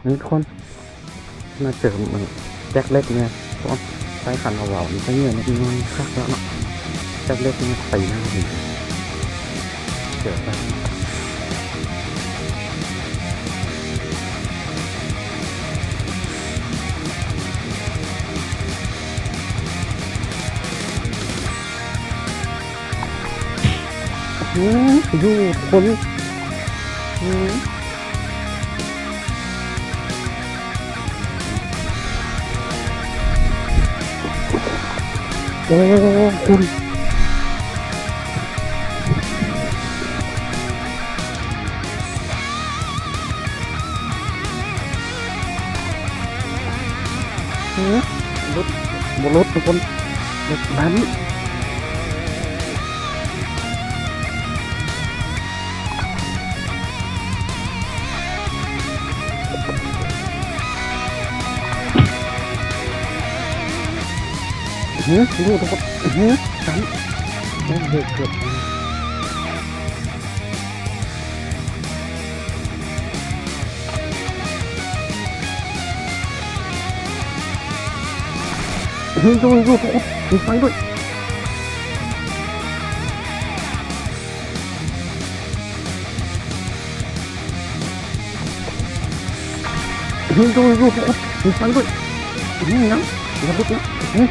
ນີ້ທຸກຄົນ ມາເຈີແຈັກເລັກນີ້ ໂອ້ ໃຊ້ຄັນເບົາໆ ນີ້ກໍເຫຍື່ອນິດໜ້ອຍ ຄັກແລ້ວເນາະ ແຈັກເລັກນີ້ໄປໜ້າດີ ເຈີໄປ ອືມ ຢູ່ຄົນ ອືມ ໂອ້ ຄຸນ ອືມ ຫຼຸດ ບໍ່ຫຼຸດທຸກຄົນ ແບບນັ້ນ ອືມ ດູທຸກຄົນ ອືມ ຕັນ ໂອ້ ເບຣກເກືອບ ເຮີ້ຍ ຢູ່ ຢູ່ ທຸກຄົນ ມີໄຟດ້ວຍ ເຮີ້ຍ ຢູ່ ຢູ່ ທຸກຄົນ ມີໄຟດ້ວຍ ເຮີ້ຍ ຫຍັງ ຢ່າຫຼຸດນະ ເຮີ້ຍ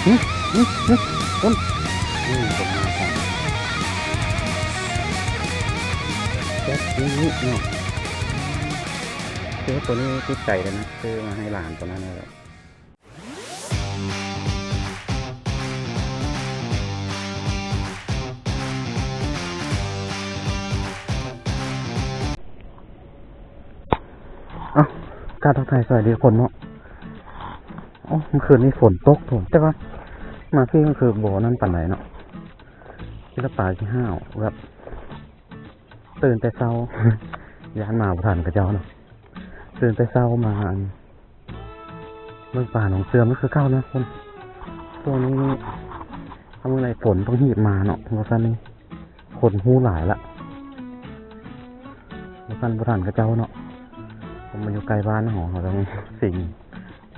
ເຮີ້ຍ ເຮີ້ຍ ເຮີ້ຍ ຄົນ ນີ້ຕົກມາກ່ອນ ແຈັກນີ້ເນາະ ຄືໂຕນີ້ຕິດໃຈເລີຍນະ ຊື້ມາໃຫ້ຫຼານຕອນນັ້ນເລີຍ ເອົ້າ ກາບທັກທາຍສະບາຍດີທຸກຄົນເນາະ ໂອ້ ເມື່ອຄືນນີ້ຝົນຕົກໂພດ ແຕ່ວ່າມາພີ້ມັນຄືບໍ່ນັ້ນປານໃດເນາະ ຄິດວ່າປາຊິຫ້າວ ແບບ ຕື່ນແຕ່ເຊົ້າ ຢ້ານມາບໍ່ທັນເຂົາເຈົ້າເນາະ ຕື່ນແຕ່ເຊົ້າມາ ອັນ ເບິ່ງປາໜອງເຊື່ອມຄືເກົ່ານະຄົນ ຊ່ວງນີ້ນີ້ ຖ້າມື້ໃດຝົນຕ້ອງຮີບມາເນາະ ບໍ່ຊັ້ນນີ້ຄົນຮູ້ຫຼາຍລະ ບໍ່ຊັ້ນບໍ່ທັນເຂົາເຈົ້າເນາະ ເພາະມັນຢູ່ໃກ້ບ້ານເຮົາ ເຮົາຕ້ອງຊິງ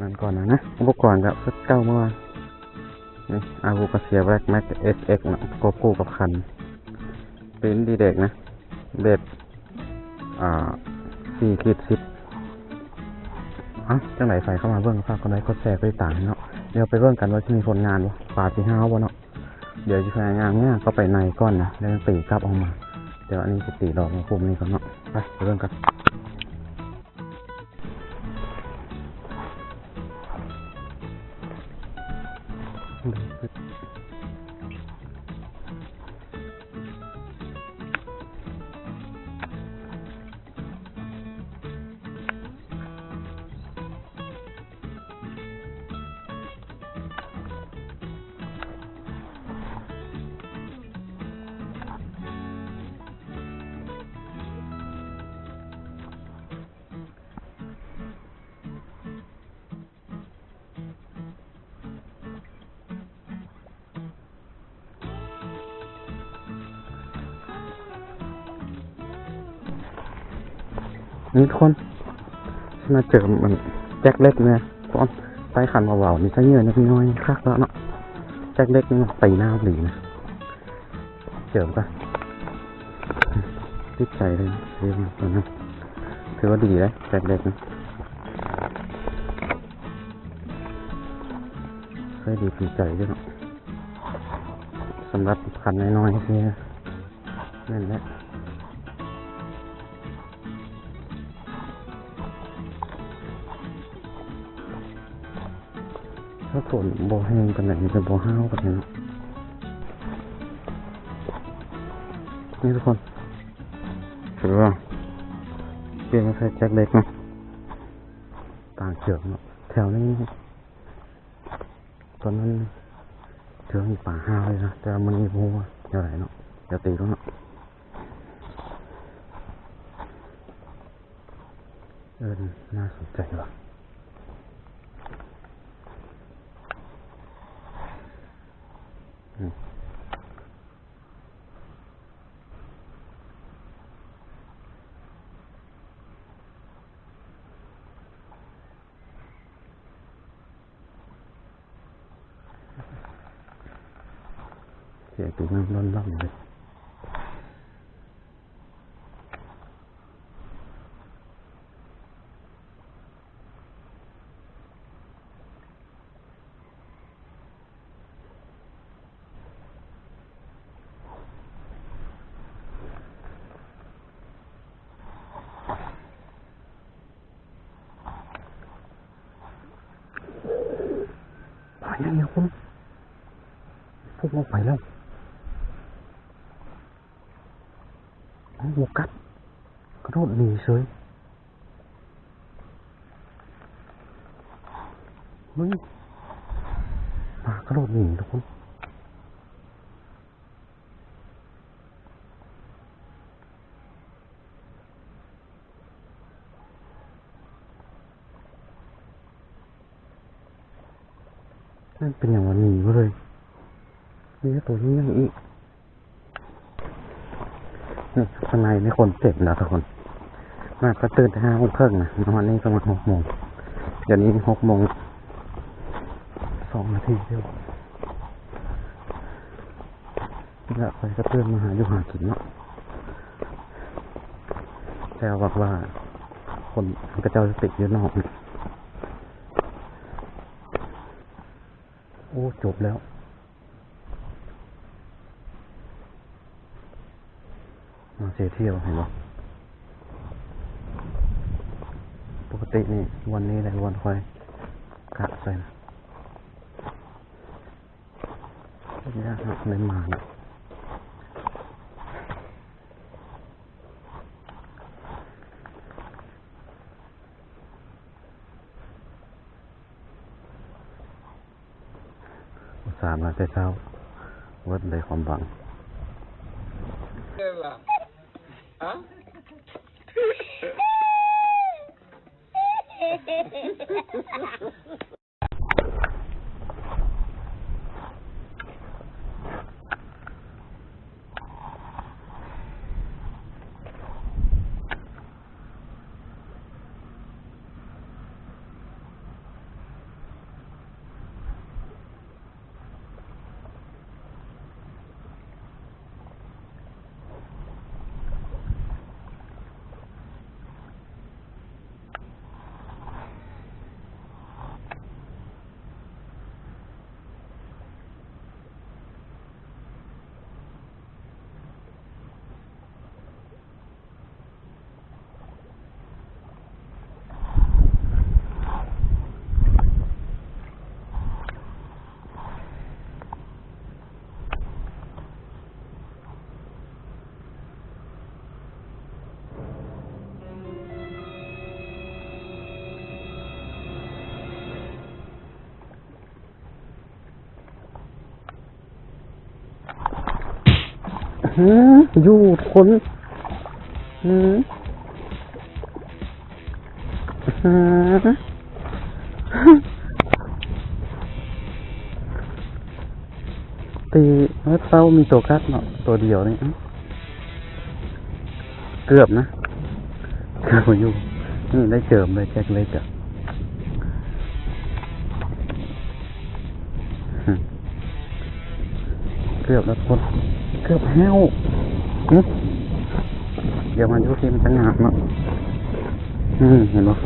ນັ້ນກ່ອນນະ ອຸປະກອນກໍຄືເກົ່າເມື່ອວານ ນີ້ ອາວຸກາເຊຍ ແບລັກແມັກ ເອສເອັກ ເນາະ ປະກອບຄູ່ກັບຄັນ ເປັນດີແດກນະ ແບບ ອ່າ ສີ່ຂີດສິບ ເອົ້າ ຈັ່ງໃດໃຜເຂົ້າມາເບິ່ງ ຝາກກົດໄລກົດແຊກົດຕິດຕາມໃຫ້ເນາະ ດຽວໄປເບິ່ງກັນວ່າຊິມີຜົນງານບໍ່ ປາຊິຫ້າວບໍ່ເນາະ ດຽວຊິພະຍາຍາມຍ່າງເຂົ້າໄປໃນກ່ອນນະ ແລ້ວຈັ່ງຕີກັບອອກມາ ແຕ່ວ່າອັນນີ້ຊິຕີລອບໃນຄຸ້ມນີ້ກ່ອນເນາະ ໄປ ໄປເບິ່ງກັນ. ນີ້ທຸກຄົນ ມາເຈີແຈັກເລັກນີ້ ຕອນໃຕ້ຄັນເບົາໆ ນີ້ ໃຊ້ເຫຍື່ອນິດໜ້ອຍ ຄັກແລ້ວເນາະ ແຈັກເລັກນີ້ໄປໜ້າດີນະ. ເຈີກະຕິດໃຈເລີຍ ເລີຍວ່າຕົວນັ້ນ ຖືວ່າດີເດ້ ແຈັກເລັກນະ ເຄີຍດີຖືກໃຈຢູ່ເນາະ ສຳລັບຄັນນ້ອຍໆ ຄືນັ້ນແຫຼະ. ຖ້າຝົນບໍ່ແຮງປານໃດ ມັນຈະບໍ່ຫ້າວປານໃດເນາະ. ນີ້ທຸກຄົນ ຖືວ່າປ່ຽນມາໃສ່ແຈັກເລັກເນາະ ຕ່າງເຈີເນາະ ແຖວນີ້ ຕອນນັ້ນເຈີມີປາຫ້າວເລີຍນະ ແຕ່ວ່າມື້ນີ້ບໍ່ຮູ້ວ່າແນວໃດເນາະ ດຽວຕີເບິ່ງເນາະ. ເອີ ໜ້າສົນໃຈວ່າ ອືມ. ສຽງຕີນ້ຳລ້ອນໆເລີຍ. ປາໃຫຍ່ ທຸກຄົນ ພຸ່ງອອກໄປແລ້ວ. ເອົາ ບໍ່ກັດ ກະໂດດໜີເສີຍ. ເຮີ້ຍ ປາກະໂດດໜີ ທຸກຄົນ. ມັນເປັນຫຍັງວະ ໜີເບິດເລີຍ. ມີແຕ່ໂຕໃຫຍ່ໆອີກ. ນີ້ ຂ້າງໃນນີ້ຄົນເຕັມແລ້ວທຸກຄົນ. ມາກໍຕື່ນແຕ່ຫ້າໂມງເຄິ່ງນະ ມາຮອດນີ້ປະມານຫົກໂມງ. ດຽວນີ້ຫົກໂມງສອງນາທີແລ້ວ. ແລ້ວຂ້ອຍກໍຕື່ນມາຫາຢູ່ຫາກິນເນາະ. ແຕ່ຫວັງວ່າຄົນເຂົາເຈົ້າຈະຕິດຢູ່ນອກ. ໂອ້ ຈົບແລ້ວ. ມາເຊທ່ຽວ ເຫັນບໍ່? ປົກກະຕິນີ້ ບ່ອນນີ້ແຫຼະບ່ອນຂ້ອຍກະໃສ່ນະ. ຍາກເນາະ ໄດ້ມາເນາະ. ອຸດສ່າມາແຕ່ເຊົ້າ ເບິດເລີຍຄວາມຫວັງ. ຫື ຢູ່ຄົນ ຫື ຫື ຕີເຕົ້າມີໂຕກັດເນາະ ໂຕດຽວນີ້. ເກືອບນະ ເກືອບບໍ່ຢູ່. ນີ້ໄດ້ເຈີມເລີຍ ແຈັກເລັກອະ ເກືອບແລ້ວຄົນ ເກືອບແຫ້ວ. ຫຶ ດຽວມາຢູ່ທີ່ມັນຈະງາມເນາະ. ນີ້ເຫັນບໍ່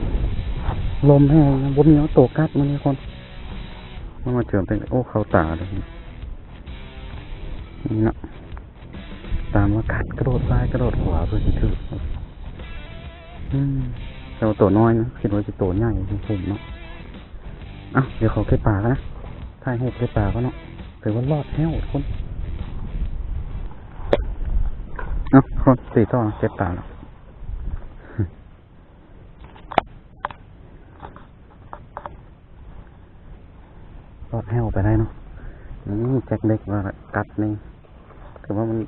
ລົມແຮງນະ ບໍ່ມີໂຕກັດມື້ນີ້ຄົນ. ມັນມາເຈີມເຕັມ ໂອ້ ເຂົ້າຕາເລີຍ. ນີ້ເນາະ ຕາມວ່າກັດ ກະໂດດຊ້າຍກະໂດດຂວາເພື່ອຊິຖືກ. ອືມ ແຕ່ວ່າໂຕນ້ອຍນະ ຄິດວ່າຊິໂຕໃຫຍ່ພຸ້ນເນາະ. ເອົ້າ ດຽວຂໍເກັບປາກ່ອນນະ ຖ່າຍຮູບເກັບປາກ່ອນເນາະ. ຖືວ່າລອດແລ້ວທຸກຄົນ. ເອົ້າ ທຸກຄົນ ຕີຕໍ່ເກັບປາແລ້ວ. ລອດແຮ້ວໄປໄດ້ເນາະ. ນີ້ແຈັກເລັກວ່າກັດນີ້ ຖືວ່າມັນ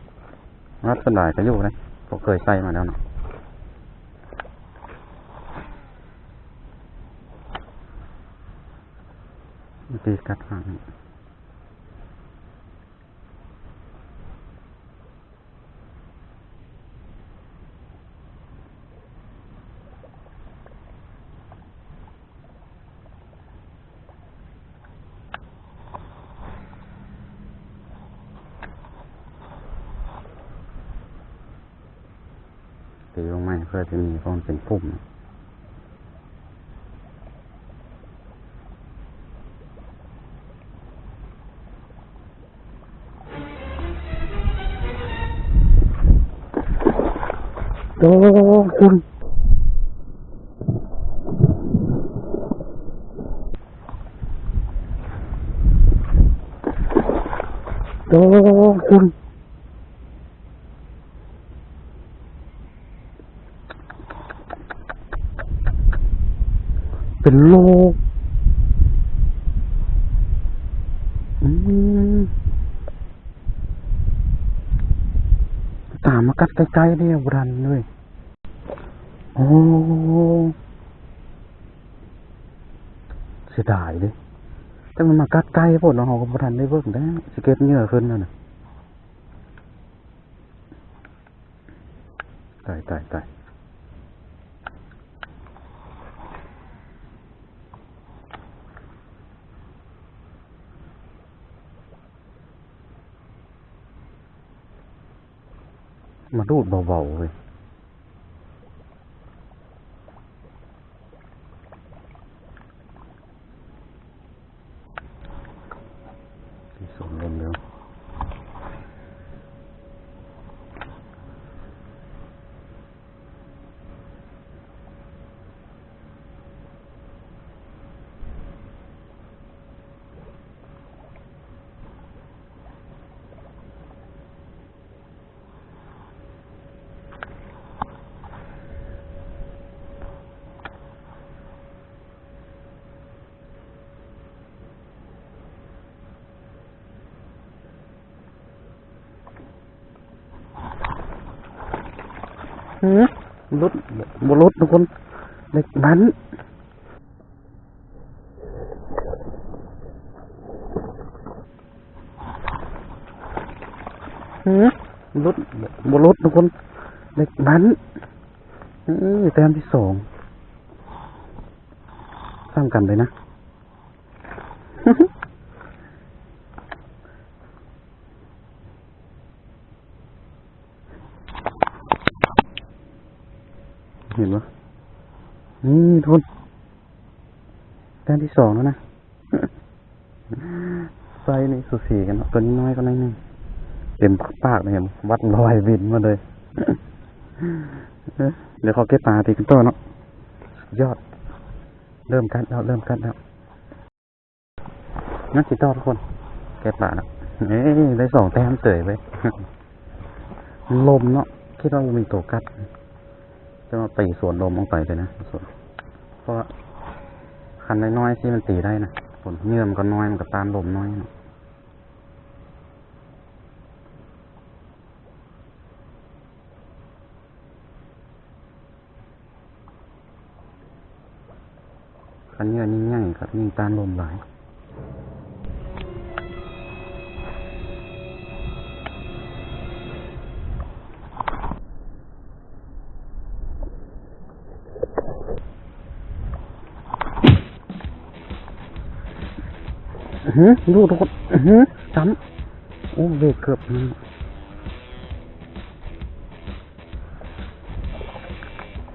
ມັນສະບາຍກະຢູ່ເດ້ ເພາະເຄີຍໃສ່ມາແລ້ວເນາະ. ມັນຕີກັດຫາງ. ລົງໃໝ່ເພື່ອຈະມີ ເພາະມັນເປັນປຸ່ມ. ໂອ້ ຄຸນ ໂອ້ ຄຸນ ເປັນໂລກ ອືມ ຕາມມາກັດໃກ້ໆ ເດ້ ບໍ່ທັນເລີຍ. ໂອ້ ເສຍດາຍເດ້ ແຕ່ມັນມາກັດໃກ້ໂພດເນາະ ເຮົາກໍບໍ່ທັນໄດ້ເບິ່ງແລ້ວ ຊິເກັບເຫຍື່ອຂຶ້ນແລ້ວນະ. ຕາຍ ຕາຍ ຕາຍ. ມາດູດເບົາໆ ເວີຍ. ທີ່ສວນລົມເດີ. ຫື ຫຼຸດ ບໍ່ຫຼຸດທຸກຄົນ ເຫຼັກແໜ້ນ. ຫື ຫຼຸດ ບໍ່ຫຼຸດທຸກຄົນ ເຫຼັກແໜ້ນ. ເອີ ແຕ້ມທີສອງ ສ່ຳກັນເລີຍນະ. ເຫັນບໍ່? ນີ້ທຸກຄົນ ແຕ້ມທີສອງແລ້ວນະ. ໄຊນີ້ສູສີກັນເນາະ ຕົວນີ້ນ້ອຍກວ່າໜ້ອຍໜຶ່ງ. ເຕັມປາກເລີຍ ຫຍັງວັດລອຍບິນມາເລີຍ. ເອີ ດຽວຂໍເກັບປາຕີກັນຕໍ່ເນາະ. ສຸດຍອດ ເລີ່ມກັດແລ້ວ ເລີ່ມກັດແລ້ວ. ນັກກິນຕໍ່ທຸກຄົນ ເກັບປາແລ້ວ. ເອີ ໄດ້ສອງແຕ້ມເສີຍເວີຍ. ລົມເນາະ ຄິດວ່າບໍ່ມີໂຕກັດ ແຕ່ວ່າຕີສວນລົມອອກໄປເລີຍນະ ເພາະວ່າຄັນນ້ອຍໆ ຊິມັນຕີໄດ້ນະ ເຫຍື່ອມັນກໍນ້ອຍ ມັນກໍຕ້ານລົມນ້ອຍເນາະ. ຄັນເຫຍື່ອຍິ່ງໃຫຍ່ກໍຍິ່ງຕ້ານລົມຫຼາຍ. ຫື ດູທຸກຄົນ ຫື ຊ້ຳ ໂອ້ ເບຣກເກືອບ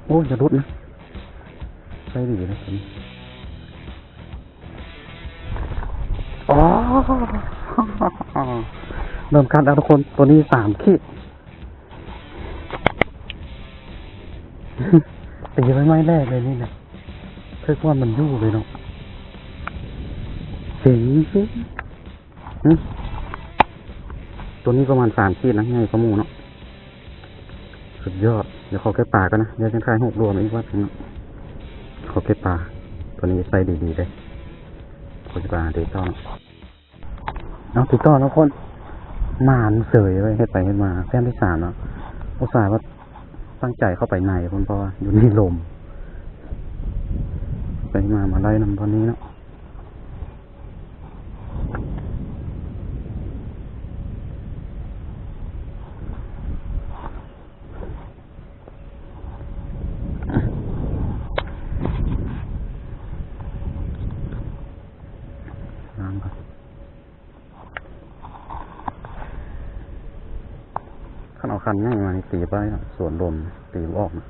ໂອ້ ຢ່າຫຼຸດນະ ໃຊ້ດີເລີຍ ອໍ ເລີ່ມກັດແລ້ວທຸກຄົນ ຕົວນີ້ສາມຂີດ ຕີໄວ້ໄມ້ແລກເລີຍນີ້ນະ ຄືວ່າມັນຢູ່ເລີຍເນາະ ເຈັງ ຫຶ ຕົວນີ້ປະມານສາມຂີດນະ ໃຫຍ່ກວ່າໝູ່ເນາະ ສຸດຍອດ. ດຽວຂໍເກັບປາກ່ອນນະ ດຽວຈັ່ງຖ່າຍຮູບລວມອີກວັດໜຶ່ງເນາະ ຂໍເກັບປາ ຕົວນີ້ໃສ່ດີໆເດ້ ຂໍເກັບປາຫາຕີຕໍ່ເນາະ. ເອົາ ຕິດຕໍ່ເນາະຄົນ ໝານເສີຍເວີຍ ເຮັດໄປເຮັດມາ ແຕ້ມທີສາມເນາະ ອຸດສ່າວ່າຕັ້ງໃຈເຂົ້າໄປໃນພຸ້ນ ເພາະວ່າຢູ່ໃນລົມ ໄປມາ ມາໄດ້ນຳບ່ອນນີ້ເນາະ. ນ້ຳ ຄັນເອົາຂ ຄັນໃຫຍ່ມານີ້ຕີບໍ່ໄດ້ນະ ສວນລົມຕີບໍ່ອອກນະ.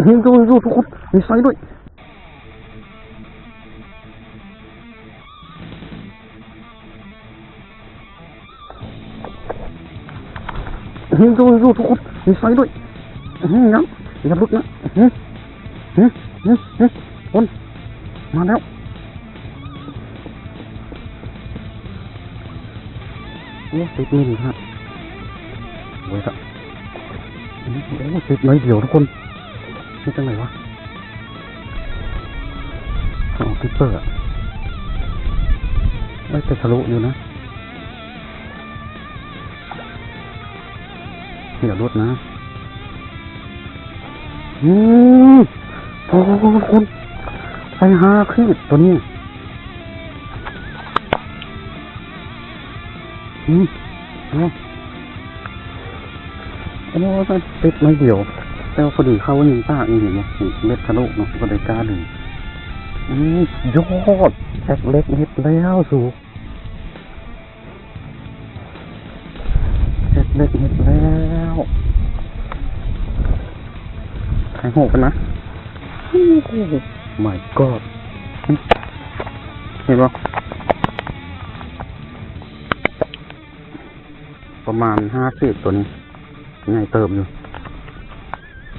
ເຫັນຕົວຢູ່ທຸກຄົນ ມີໄຟດ້ວຍ. ເຫັນຕົວຢູ່ທຸກຄົນ ມີໄຟດ້ວຍ. ອື ຍັງ ຢ່າຫຼຸດນະ. ອື ອື ອື ອື ຄົນ ມາແລ້ວ. ໂອ້ ຕິດມິນຂະໜາດ ໂອ້ຍ ໂອ້ ຕິດໜ້ອຍດຽວທຸກຄົນ. ເຮັດຈັ່ງໃດວະ? ເອົາ creeper ອະ ເອີຍ ແຕ່ທະລຸຢູ່ນະ. ຢ່າຫຼຸດນະ. ອືມ ໂອ້ ຄົນ ໄປຫາຄືໂຕນີ້. ອືມ ໂອ້ ໂອ້ ຕິດໜ້ອຍດຽວ ແຕ່ວ່າພໍດີເຂົ້າຍິງປາກນີ້ ເຫັນບໍ່? ເມັດທະລຸເນາະ ກໍໄດ້ກ້າດຶງ. ອືມ ຍອດ ແຈັກເລັກເຮັດແລ້ວສູ. ເຮັດເລັກເຮັດແລ້ວ ຖ່າຍຮູບກັນນະ. ໂອ້ my god ເຫັນບໍ່? ປະມານຫ້າສິບ ໂຕນີ້ໃຫຍ່ເຕີບຢູ່.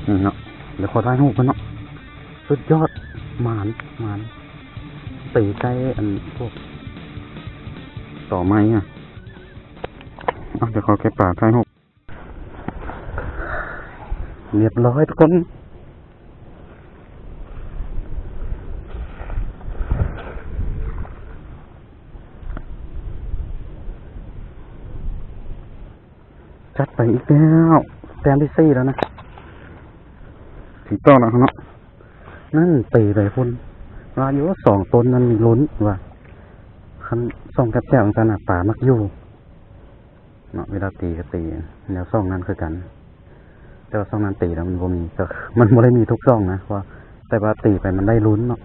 ນີ້ເນາະ ດຽວຂໍຖ່າຍຮູບກັນເນາະ. ສຸດຍອດ ໝານ ໝານ ຕີໃກ້ອັນພວກຕໍໄມ້ອະ. ເອົາ ດຽວຂໍເກັບປາຖ່າຍຮູບ. ຮຽບຮ້ອຍທຸກຄົນ ຈັດໄປອີກແລ້ວ ແຕ້ມທີສີ່ແລ້ວນະ ຖືກຕ້ອງແລ້ວເນາະ. ນັ້ນ ຕີໄປພຸ້ນ ວ່າຢູ່ສອງຕົ້ນນັ້ນມີລຸ້ນວ່າ ຄັນສ່ອງແຈບໆຈັ່ງຊັ້ນນະ ປາມັກຢູ່ເນາະ. ເວລາຕີກໍຕີແນວຊ່ອງນັ້ນຄືກັນ ແຕ່ວ່າຊ່ອງນັ້ນຕີແລ້ວມັນບໍ່ມີ ກໍ ມັນບໍ່ໄດ້ມີທຸກຊ່ອງນະ ເພາະວ່າ ແຕ່ວ່າຕີໄປມັນໄດ້ລຸ້ນເນາະ.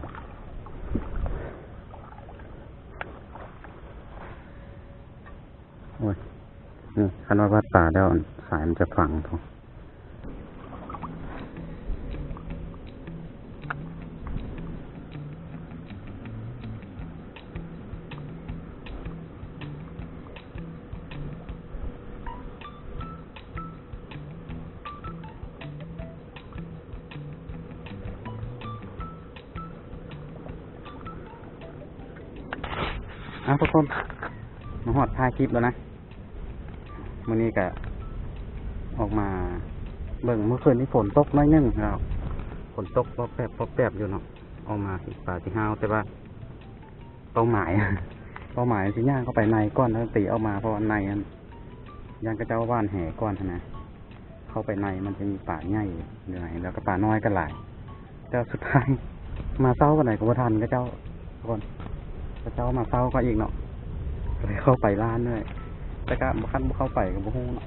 ໂອ້ຍ ນີ້ ຄັນວ່າວັດຕາແລ້ວ ສາຍມັນຈະຝັງພຸ້ນ. ເອົາ ທຸກຄົນ ມາຮອດທ້າຍຄລິບແລ້ວນະ. ມື້ນີ້ກະອອກມາເບິ່ງ ມື້ຄືນນີ້ຝົນຕົກໜ້ອຍໜຶ່ງແລ້ວ ຝົນຕົກປອບແປບ ປອບແປບຢູ່ເນາະ. ອອກມາປາຊິຫ້າວ ແຕ່ວ່າເປົ້າໝາຍ ເປົ້າໝາຍຊິຍ່າງເຂົ້າໄປໃນກ່ອນ ແລ້ວຕີອອກມາ ເພາະວ່າໃນຫັ້ນ ຢ້ານເຂົາເຈົ້າຫວ່ານແຫກ່ອນຫັ້ນນະ. ເຂົ້າໄປໃນມັນຈະມີປາໃຫຍ່ຢູ່ໃນ ແລ້ວກໍປານ້ອຍກໍຫຼາຍ ແຕ່ວ່າສຸດທ້າຍມາເຊົ້າປານໃດກໍບໍ່ທັນເຂົາເຈົ້າກ່ອນ ເຂົາເຈົ້າມາເຊົ້າກວ່າອີກເນາະ ກໍເລີຍເຂົ້າໄປລ້າເໜື່ອຍ. ແຕ່ກໍບໍ່ ຄັນບໍ່ເຂົ້າໄປກໍບໍ່ຮູ້ເນາະ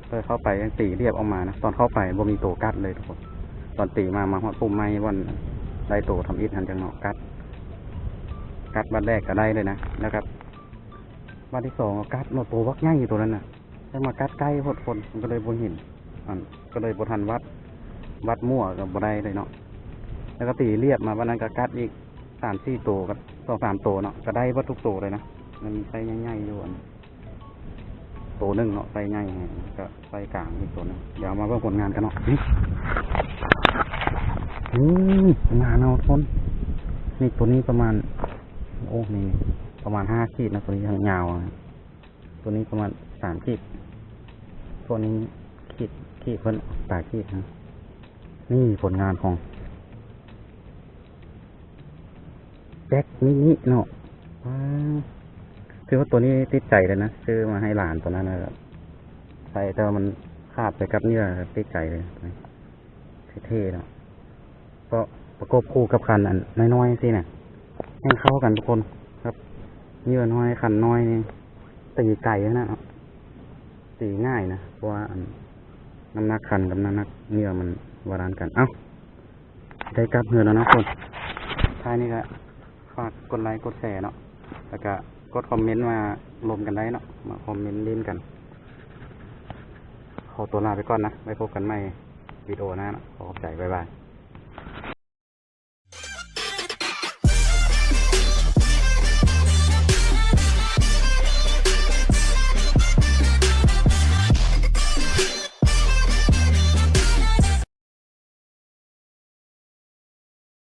ເອີ ເຂົ້າໄປຍັງຕີລຽບອອກມານະ. ຕອນເຂົ້າໄປບໍ່ມີໂຕກັດເລີຍທຸກຄົນ ຕອນຕີມາ ມາຮອດປຸ່ມໄມ້ບ່ອນໄດ້ໂຕທຳອິດຫັ້ນຈັ່ງເນາະ ກັດ ກັດບາດແລກກໍໄດ້ເລີຍນະ ແລ້ວກໍບາດທີສອງກໍກັດເນາະ ໂຕບັກໃຫຍ່ໂຕນັ້ນນະ. ແຕ່ມາກັດໃກ້ໂພດຄົນ ມັນກໍເລີຍບໍ່ເຫັນ ອັນ ກໍເລີຍບໍ່ທັນວັດ ວັດມົ້ວກໍບໍ່ໄດ້ເລີຍເນາະ. ແລ້ວກໍຕີລຽບມາ ບາດນັ້ນກໍກັດອີກສາມສີ່ໂຕ ກັບສອງສາມໂຕເນາະ ກໍໄດ້ເບິດທຸກໂຕເລີຍນະ. ມັນມີໄຊໃຫຍ່ໆຢູ່ ອັນໂຕໜຶ່ງເນາະ ໄຊໃຫຍ່ແຮງ ກໍໄຊກາງອີກໂຕໜຶ່ງ. ດຽວເຮົາມາເບິ່ງຜົນງານກັນເນາະ. ນີ້ ຜົນງານເຮົາທຸກຄົນ. ນີ້ ໂຕນີ້ປະມານ ໂອ້ ນີ້ປະມານຫ້າຂີດນະ ໂຕນີ້ທາງຍາວ. ໂຕນີ້ປະມານສາມຂີດ ພວກນີ້ຂີດ ຂີດເພິ່ນປາຍຂີດນະ. ນີ້ຜົນງານຂອງແຈັກມິນິເນາະ. ວ້າວ ຖືວ່າໂຕນີ້ຕິດໃຈເລີຍນະ ຊື້ມາໃຫ້ຫຼານໂຕນັ້ນນະ ໃສ່ ແຕ່ວ່າມັນຂາດໄປກັບເຫຍື່ອ ຕິດໃຈເລີຍ ເທ່ໆເນາະ. ກໍປະກົບຄູ່ກັບຄັນອັນນ້ອຍໆຊີ້ນະ ແຮ່ງເຂົ້າກັນທຸກຄົນ. ກັບເຫຍື່ອນ້ອຍ ຄັນນ້ອຍນີ້ ຕີໄກຫັ້ນນະເນາະ ຕີງ່າຍນະ ເພາະວ່າອັນ ນ້ຳໜັກຄັນກັບນ້ຳໜັກເຫຍື່ອມັນບາລານກັນ. ເອົ້າ ໄດ້ກັບເຮືອນແລ້ວເນາະທຸກຄົນ. ທ້າຍນີ້ກໍຝາກກົດໄລກົດແຊເນາະ ແລ້ວກໍກົດຄອມເມັນມາລົມກັນໄດ້ເນາະ ມາຄອມເມັນຫຼິ້ນກັນ. ຂໍຕົວລາໄປກ່ອນນະ ໄວ້ພົບກັນໃໝ່ວິດີໂອໜ້າເນາະ. ຂໍຂອບໃຈ ບາຍບາຍ.